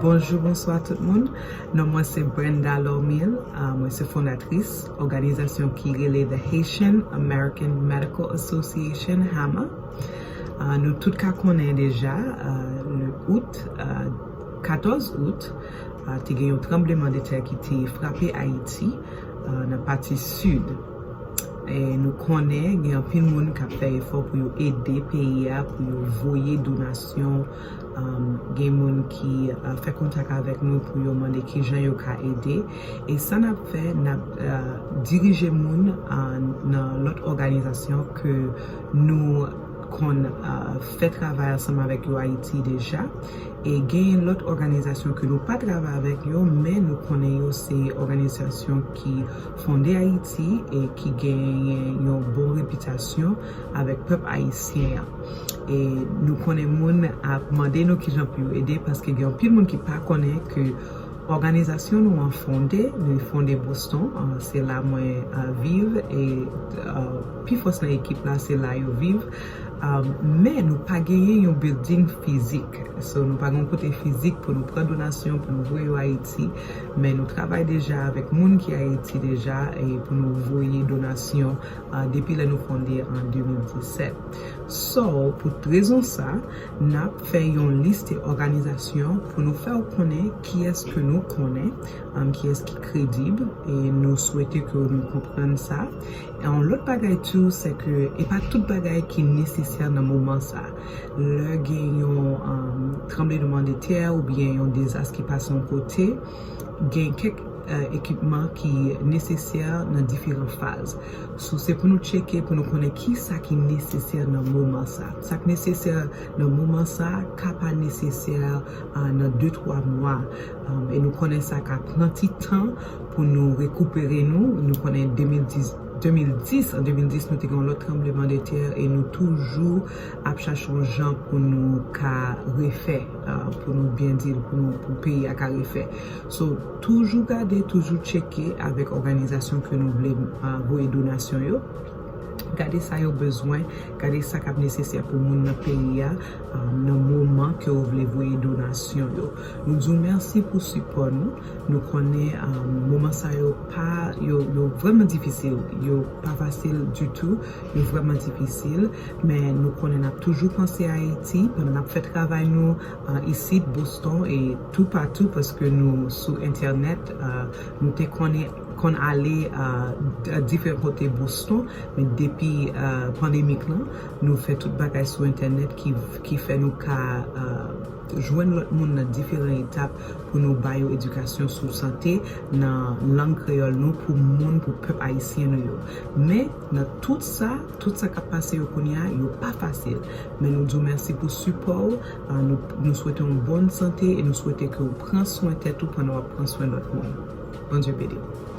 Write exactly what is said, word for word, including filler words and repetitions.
Bonjou, bonswa tout moun. Non mwen se Brenda Lormil. Ah, mwen se fondatris òganizasyon ki rele The Haitian American Medical Association, hama. Ah, nou tout ka konnen deja, ah, le out, ah, katòz out, ah, te gen yon tranbleman de tè ki te frape Ayiti, ah, nan pati sid. E nou konnen gen anpil moun k ap fè efò pou yo ede peyi a, pou yo voye donasyon. Um, gen moun ki, uh, fè kontak avèk nou pou yo mande kijan yo ka ede. E sa n ap fè, n ap, uh, dirije moun, uh, nan lòt òganizasyon ke nou konn, uh, fè travay ansanm avèk yo Ayiti deja. E gen lòt òganizasyon ke nou pa travay avèk yo, men nou konnen yo se òganizasyon ki fonde Ayiti e ki genyen yon bon repitasyon avèk pèp ayisyen an. E nou konnen moun ap mande nou kijan pou yo ede, paske gen anpil moun ki pa konnen ke òganizasyon nou an fonde, nou fonde Boston, ah, se la mwen, ah, viv, e, ah, pifòs nan ekip la se la yo viv. Ah, men nou pa genyen yon building fizik. So, nou pa gen yon kote fizik pou nou pran donasyon, pou nou voye yo Ayiti. Men nou travay deja avèk moun ki Ayiti deja, e pou nou voye donasyon, ah, depi lè nou fonde an de mil disèt. So, pou rezon sa, n ap fè yon lis de òganizasyon pou nou fè w konnen kiyès ke nou konnen, um, kiyès ki kredib, e nou swete ke nou konprann sa. E yon lòt bagay tou, se ke e pa tout bagay ki nesesè nan moman sa. Lè gen yon, um, tranbleman de tè oubyen yon dezas ki pase yon kote, gen kèk, uh, ekipman ki nesesè nan diferan faz. So, se pou nou tcheke, pou nou konnen ki sa ki nesesè nan moman sa. Sa k nesesè nan moman sa ka pa nesesè, uh, nan de twa mwa. Um, e nou konnen sa ka pran ti tan pou nou rekupere nou. Nou konnen de mil dis, de mil dis, an de mil dis, nou te gen yon lòt tranbleman de tè e nou toujou ap chache yon jan pou nou ka refè, uh, pou nou byen di l, pou nou, pou peyi a ka refè. So, toujou gade, toujou tcheke avèk òganizasyon ke nou vle, uh, voye donasyon yo. Gade sa yo bezwen, gade sa k ap nesesè pou moun nan peyi a, um, nan moman ke w vle voye donasyon yo. Nou di w mèsi pou sipò nou. Nou konnen, um, moman sa yo pa, yo, yo vrèman difisil. Yo pa fasil ditou. Yo vrèman difisil. Men nou konnen n ap toujou panse Ayiti pandan n ap fè travay nou, uh, isit, Boston, e toupatou, paske nou sou entènèt, uh, nou te konnen konn ale, uh, d-, diferan kote Boston, men depi, uh, pandemik lan, nou fè tout bagay sou entènèt ki, ki fè nou ka, uh, jwenn lòt moun nan diferan etap pou nou ba yo edikasyon sou sante nan lang kreyòl nou pou moun, pou pèp ayisyen nou yo. Men, nan tout sa, tout sa k ap pase yo kounye a, yo pa fasil. Men nou di w mèsi pou sipò w, uh, nou, nou swete w yon bòn sante e nou swete ke w pran swen tèt ou pandan w ap pran swen lòt moun. Bondye beni w.